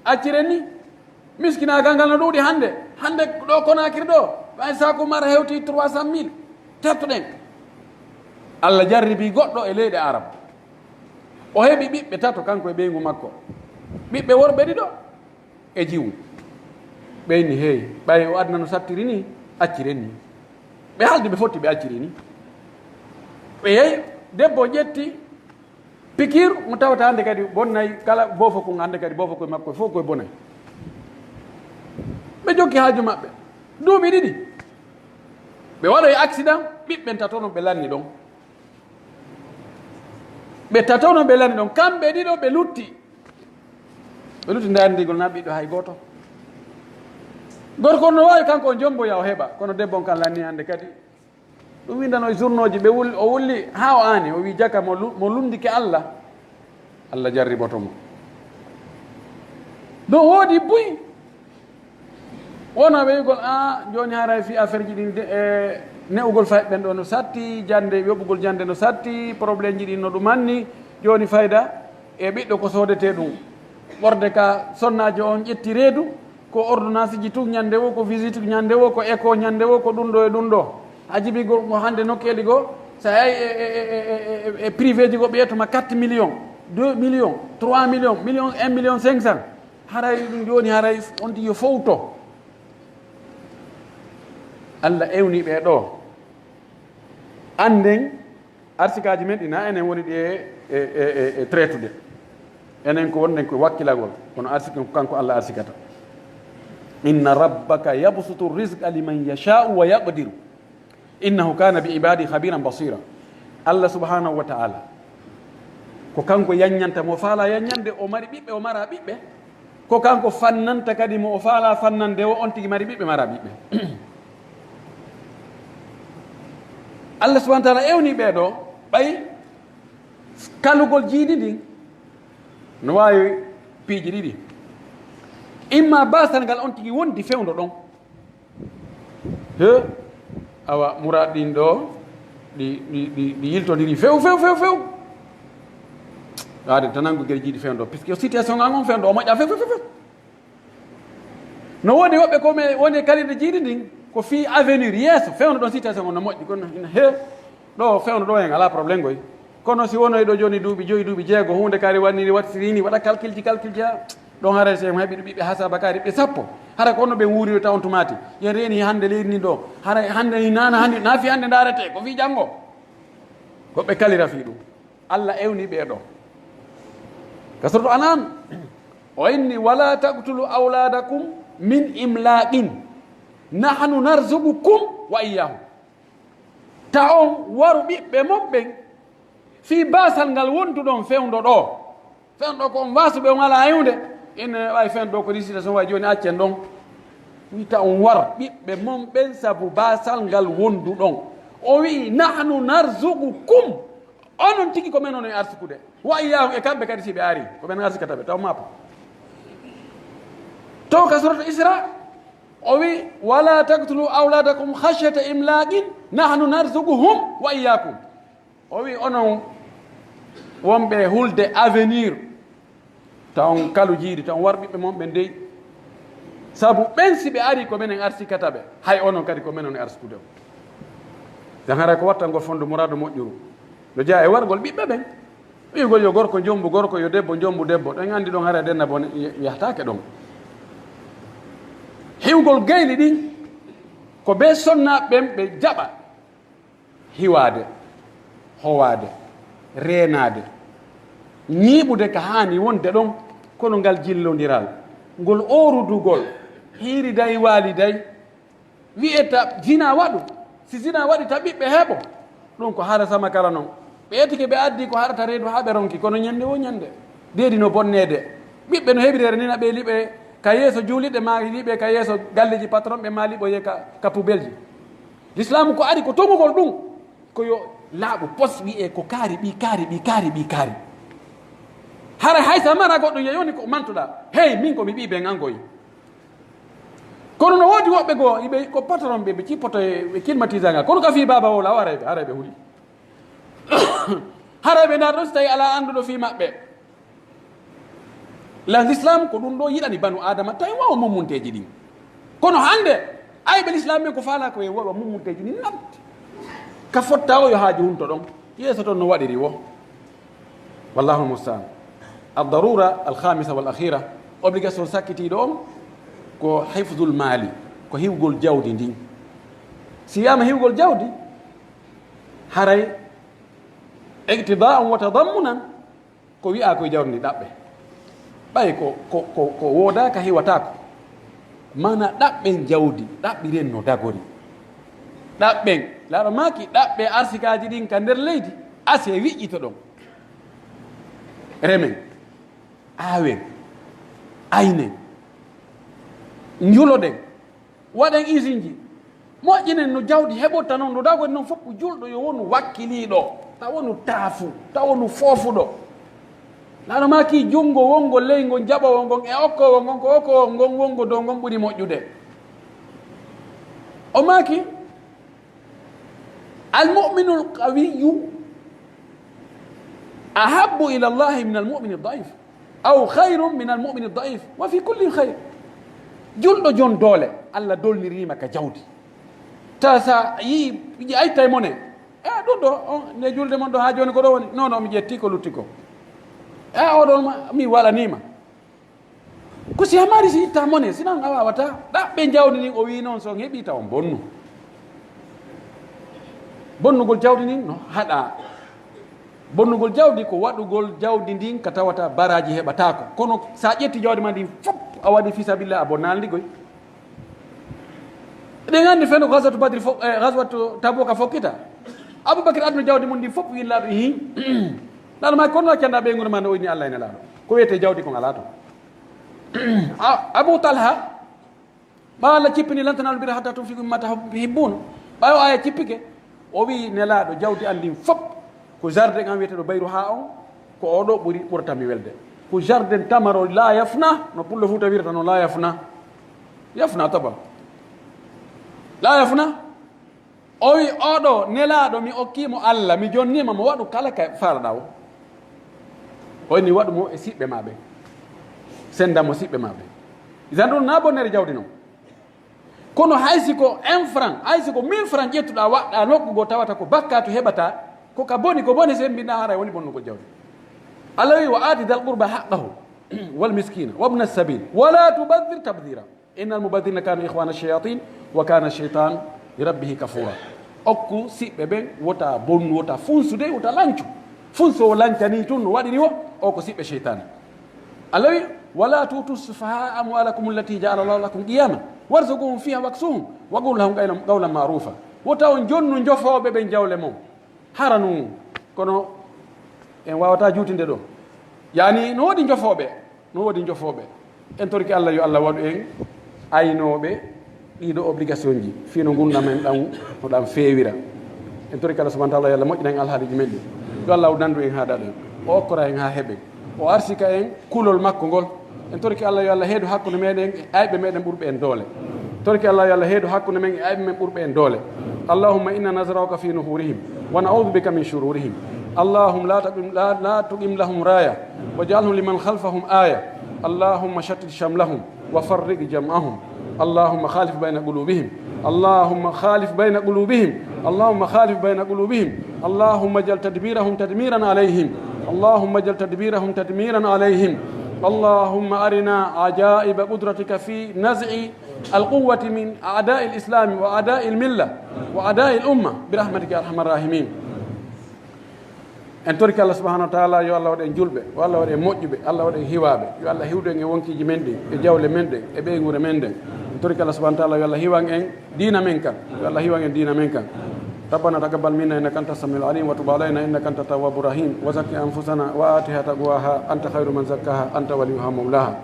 acciren ni. Miskinaagal ngal no ɗuuɗi hannde. Hannde ɗoo Konaakiri ɗoo, ɓay saaku mara hewti trois cent mille. Tertuɗen. Alla jarribii goɗɗo e leyɗe Arab. O heɓi ɓiɓɓe tato, kanko e ɓeyngu makko. Ɓiɓɓe worɓe ɗiɗo e jiwu. Ɓe inni, "Hey, ɓay o aduna no sattiri ni, acciren ni." Ɓe haaldi ɓe fotti, ɓe acciri ni. Ɓe yehi, debbo ƴetti pikiir mo tawata hannde kadi bonnay kala boofo kon, hannde kadi boofo koye makko fof koye bonay. Ɓe jokki haaju maɓɓe. Duuɓi ɗiɗi. Ɓe waɗoyi accident, ɓiɓɓen tato non ɓe lanni ɗon. Ɓe tato non ɓe lanni ɗon. Kamɓe ɗiɗo ɓe lutti. Ɓe lutti ndaarndigol na ɓiɗɗo hay gooto. Gorko on no waawi kanko o jomboya o heɓa, kono debbo on kan lanni hannde kadi. Ɗum windano e journaux ji, ɓe wul-, o wulli haa o aani, o wi jaka mo lu-, mo lundike Alla, Alla jarriboto mo. No woodi buy. Wona weyugol, a, jooni haray fii affaire ji ɗin de, e, ne'ugol fayɓe ɓen ɗo no satti, jannde, yoɓugol jannde no satti, problème ji ɗin no ɗum anni, jooni fayda e ɓiɗɗo ko soodetee ɗum. Ɓorde ka sonnaajo on ƴetti reedu, ko ordonnance ji tun ñannde woo, ko visite ñannde woo, ko écho ñannde woo, ko ɗum ɗo e ɗum ɗo. A jibi go, go hannde nokkeeli goo, so a yahi e, e, e, e, e, e privé ji goo, ɓe ƴettuma quatre millions, deux millions, trois millions, million, un million cinq cents. Haray ɗum jooni, haray on tigi yo fowto. Alla ewni ɓe ɗo. Annden arsikaaji men ɗi na enen woni ɗi e, e, e, e, e traitude. Enen ko wonɗen ko wakkilagol, kono arsiki ko kanko Alla arsikata. Inna rabbaka yabsutu rizqa liman yasha'u wa yaqdiru. Innahu kana bi ibadi khabiran basira. Alla subhanahu wa ta'ala, ko kanko yanñanta mo faala yanñande, o mari ɓiɓɓe, o mara ɓiɓɓe. Ko kanko fannanta kadi mo o faala fannande o, on tigi mari ɓiɓɓe, mara ɓiɓɓe. Alla subhanahu wa ta'ala ewni ɓe ɗo, ɓay kalugol jiidi ndin no waawi piiji ɗiɗi. Imma baasal ngal on tigi wondi fewndo ɗon. He, awa, muraad ɗin ɗo, ɗi, ɗi, ɗi, ɗi yiltondiri few, few, few, few. Yaade tan nangu gere jiidi fewndo, puisque situation an on fewndo, o moƴƴa few, few, few, few. No woodi woɓɓe ko ɓe woni e kalirde jiidi ndin, ko fii avenir, yeeso, fewndo ɗon situation on no moƴƴi, kono ina he, ɗo fewndo ɗo en alaa problème koy. Kono si wonoy ɗo jooni duuɓi joyi, duuɓi jeego, huunde kaari waɗniri, waɗtiri ni, waɗa calcul ji, calcul ji, ha, ɗon haray si en heɓi ɓiɓɓe hasaba kaari ɓe sappo. Hara ko honno ɓen wuuriri taw on tumaati? Yen reeni hannde leydi ndin ɗo. Hara hannde ni naana hannde, na fii hannde ndaarete, ko fii janngo. Ko ɓe kalira fii ɗum. Alla ewni ɓee ɗoo. Ka Suratu An'am, o inni, "Wala taqtulu awladakum min imlaqin. Nahnu narzuqukum wa iyyahum." Ta on waru ɓiɓɓe mon ɓen fii baasal ngal wonduɗon fewndo ɗoo. Fewndo ɗoo ko on waasuɓe, on alaa hewnde. Ene wawi fewndo ɗoo ko récitation wawi jooni, accen ɗon. Wi ta on war ɓiɓɓe mon ɓen sabu baasal ngal wonduɗon. O wi'i, "Nahnu narzuqukum." Onon tigi ko men on e arsukude. Wa iyyahum, e kamɓe kadi si ɓe ari, ko men arsikata ɓe, taw maapo. To ka Suratu Isra, o wi'i, "Wala taqtulu awladakum khashyata imlaqin, nahnu narzuquhum wa iyyakum." O wi'i, "Onon wonɓe hulde avenir, ta on kalu jiidi, ta on war ɓiɓɓe mon ɓen dey. Sabu ɓen si ɓe ari ko menen arsikata ɓe, hay onon kadi ko men on e arsikude on." Jan haray ko wattangol fondo muraadu moƴƴuru. No jeyaa e wargol ɓiɓɓe ɓen. Wi'ugol yo gorko jombu gorko, yo debbo jombu debbo. Ɗon anndi ɗon haray denna bon yahtaake ɗon. Hiwgol gayli ɗin, ko bee sonnaaɓe ɓen ɓe jaɓa. Hiwaade, howaade, reenaade, ñiiɓude ka haani wonde ɗon, kono ngal jillondiral, ngol oorudugol, hiiri day waali day, wi'eta zina waɗu, si zina waɗi ta ɓiɓɓe heɓo, ɗum ko hara sama kala non. Ɓe etike ɓe addi ko harata reedu haa ɓe ronki, kono ñande wo ñande, deedi no bonneede. Ɓiɓɓe no heɓirere ni na ɓe liɓe ka yeeso juuliɗe maa liɓe ka yeeso galleji patron ɓe maa liɓoye ka, ka poubelle ji. Lislaamu ko ari ko toŋugol ɗum, ko yo laaɓu pos wi'e ko kaari ɓii, kaari ɓii, kaari ɓii, kaari. Hara hay sa mara goɗɗo yeyoni ko mantuɗaa. Hey, min ko mi ɓii ben an goy. Kono no woodi woɓɓe goo, iɓe ko patron ɓe, ɓe cippoto e, e climatiseur ngal. Kono ka fii baaba woo la, haray ɓe, haray ɓe huli. Haray ɓe ndaar ɗon si tawi alaa annduɗo fii maɓɓe. La l'islam ko ɗum ɗo yiɗani banu Adama, tawi wawa mummunteeji ɗin. Kono hannde, ayɓe l'islam ɓen ko faalaa ko e wawa mummunteeji ɗin natti. Ka fotta o yo haaju hunto ɗon. Yeeso ton no waɗiri wo. Wallahu mustaan. Ad-darura al-khamisa wal akhira, obligation sakkitiiɗo on ko hifdul mali, ko hiwgol jawdi ndin. Si wiyaama hiwgol jawdi, haray iqtidaan wa tadammunan, ko wi'aa koye jawdi ndi ɗaɓɓe. Ɓay ko, ko, ko, ko woodaaka hiwataako. Maanaa ɗaɓɓen jawdi, ɗaɓɓiren no dagori. Ɗaɓɓen, laaɗo maaki ɗaɓɓe arsikaaji ɗin ka nder leydi, asee wiƴƴito ɗon. Remen, aawen, aynen, njuloɗen, waɗen isinji, moƴƴinen no jawdi heɓorta non, no dagori non fof ko julɗo yo wonu wakkiliiɗo, ta wonu taafu, ta wonu foofuɗo. Laara maaki junngo wonngol ley ngon jaɓoowo ngon e okkoowo ngon, ko okkoowo ngon wonngo dow ngon ɓuri moƴƴude. O maaki, "Al mu'minul qawiyyu ahabbu ila Allahi min al mu'mini daif, aw khayrun min al mu'mini daif, wa fi kullin khayr." Julɗo jon doole, Allah dolniriima ka jawdi. Ta sa yi'i, yi'i ay tay mone. "Eh, ɗum ɗo, on, nde julde mon ɗo haa jooni ko ɗo woni?" "Non, non, mi ƴetti ko lutti ko." "Eh, oɗon ma, mi waɗaniima." Ko si a mari, si itta mone, sinon a waawataa. Ɗaɓɓe jawdi ndin, o wi'i non, so on heɓii taw on bonnu. Bonnugol jawdi ndin no haɗaa. Bonnugol jawdi ko waɗugol jawdi ndin ka tawata baraaji heɓataako. Kono sa ƴetti jawdi ma ndin fop a waɗi fi sabilillah, a bonnaali ndi koy. Eɗen anndi feno Ghazwatu Badri fo-, eh, Ghazwatu Tabuka fokkita. Abubakar adduno jawdi mun ndin fop, wi'i Laaɗo, ihin. Laaɗo maa, kono a canda ɓeynguure ma no o inni Allah e Nelaaɗo. Ko wiyetee jawdi kon alaa ton. A-, Abu Talha, ɓaawo Allah cippini, "Lan tanaalul birra hattaa tunfiqu mimmaa tuhibbun." Ɓaawo aya cippike, o wi'i, "Nelaaɗo, jawdi an ndin fop, ko jardin an wiyeteeɗo Bayruha on, ko oo ɗoo ɓuri, ɓurata mi welde. Ko jardin tamaro laa yafna, no pullo Fuuta wirata non, laa yafna. Yafna taba. Laa yafna." O wi'i, "Oo ɗoo Nelaaɗo, mi okkii mo Allah, mi jonniima mo, waɗu kala ka faalaɗaa o." O inni, "Waɗu mo e siɓɓe maa ɓen. Senda mo siɓɓe maa ɓen." Idan ɗum na bonnere jawdi non. Kono hay si ko un franc, hay si ko mille franc ƴettuɗaa, waɗɗaa nokku goo, tawata ko bakkaatu heɓataa, ko ka boni, ko bone sembinɗaa, haray woni bonnugol jawdi. Allah wi'i, "Wa aati dal qurba haqqahu, wal miskina, wabna sabil, wala tubadhir tabdhira." "Innal mubaddhirina kanu ikhwana shayatin, wa kana shaytan li rabbihi kafura." Okku siɓɓe ɓen, wota bonnu, wota funsude, wota lancu. Funsoowo lancanii tun no waɗiri wo, o ko siɓɓe sheytaani. Allah wi, "Wala tutu sufaha amwalakum allati ja'ala Allahu lakum qiyama, warzuquhum fiha waksuhum, wa qulu lahum qawlan, qawlan ma'rufa." Wota on jonnu njofooɓe ɓen jawle mon. Hara nun, kono en waawataa juutinde ɗo. Yaani, no woodi njofooɓe, no woodi njofooɓe. En torike Allah, yo Allah waɗu en aynooɓe ɗii ɗoo obligation ji, fii no ngurndan men ɗan, no ɗan feewira. En torike Allah subhanahu wa ta'ala, yo Allah moƴƴinan en alhaaliiji men ɗin. Yo Allah nandu en haa daɗen, o okkora en haa heɓen. O arsika en kulol makko ngol. En torike Allah, yo Allah heedu hakkunde meɗen e ayɓe meɗen ɓurɓe en doole. Torike Allah, yo Allah heedu hakkunde men e ayɓe men ɓurɓe en doole. اللهم إنا نزرعك في نحورهم ونعوذ بك من شرورهم. اللهم لا تقم، لا، لا تقم لهم راية واجعلهم لمن خلفهم آية. اللهم شتت شملهم وفرق جمعهم. اللهم خالف بين قلوبهم. اللهم خالف بين قلوبهم. اللهم خالف بين قلوبهم. اللهم اجعل تدبيرهم تدميرا عليهم. اللهم اجعل تدبيرهم تدميرا عليهم. اللهم أرنا عجائب قدرتك في نزع القوة من أعداء الإسلام وأعداء الملة وأعداء الأمة برحمتك يا أرحم الراحمين. En torike Allah subhanahu wa ta'ala, yo Allah waɗu en julɓe, yo Allah waɗu en moƴƴuɓe, Allah waɗu en hiwaaɓe, yo Allah hiwdu en e wonkiiji men ɗin, e jawle men ɗen, e ɓeynguure men nden. En torike Allah subhanahu wa ta'ala, yo Allah hiwan en diina men kan, yo Allah hiwan en diina men kan. ربنا تقبل منا إنك أنت السميع العليم وتب علينا إنك أنت التواب الرحيم وزكي أنفسنا وآتها تقواها أنت خير من زكاها أنت وليها مولاها.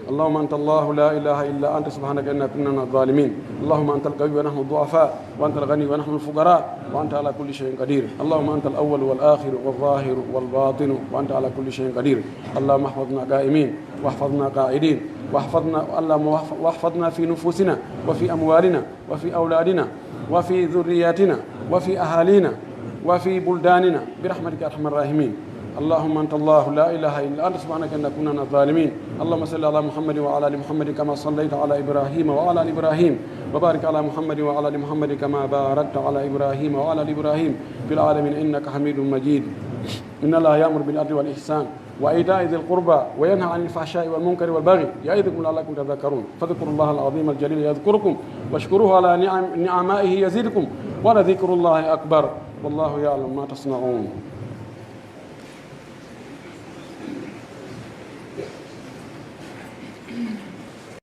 اللهم أنت الله لا إله إلا أنت سبحانك إنا كنا من الظالمين. اللهم أنت القوي ونحن الضعفاء وأنت الغني ونحن الفقراء وأنت على كل شيء قدير. اللهم أنت الأول والآخر والظاهر والباطن وأنت على كل شيء قدير. اللهم احفظنا قائمين واحفظنا قاعدين واحفظنا، اللهم واحف-، واحفظنا في نفوسنا وفي أموالنا وفي أولادنا وفي ذرياتنا وفي أهالينا وفي بلداننا برحمتك يا أرحم الراحمين. اللهم أنت الله لا إله إلا أنت سبحانك إنا كنا من الظالمين. اللهم صل على محمد وعلى آل محمد كما صليت على إبراهيم وعلى آل إبراهيم وبارك على محمد وعلى آل محمد كما باركت على إبراهيم وعلى آل إبراهيم في العالمين إنك حميد مجيد. إن الله يأمر بالعدل والإحسان وإيتاء ذي القربى وينهى عن الفحشاء والمنكر والبغي يعظكم لعلكم تذكرون. فاذكروا الله العظيم الجليل يذكركم واشكروه على نعم-، نعمائه يزدكم ولذكر الله أكبر. والله يعلم ما تصنعون.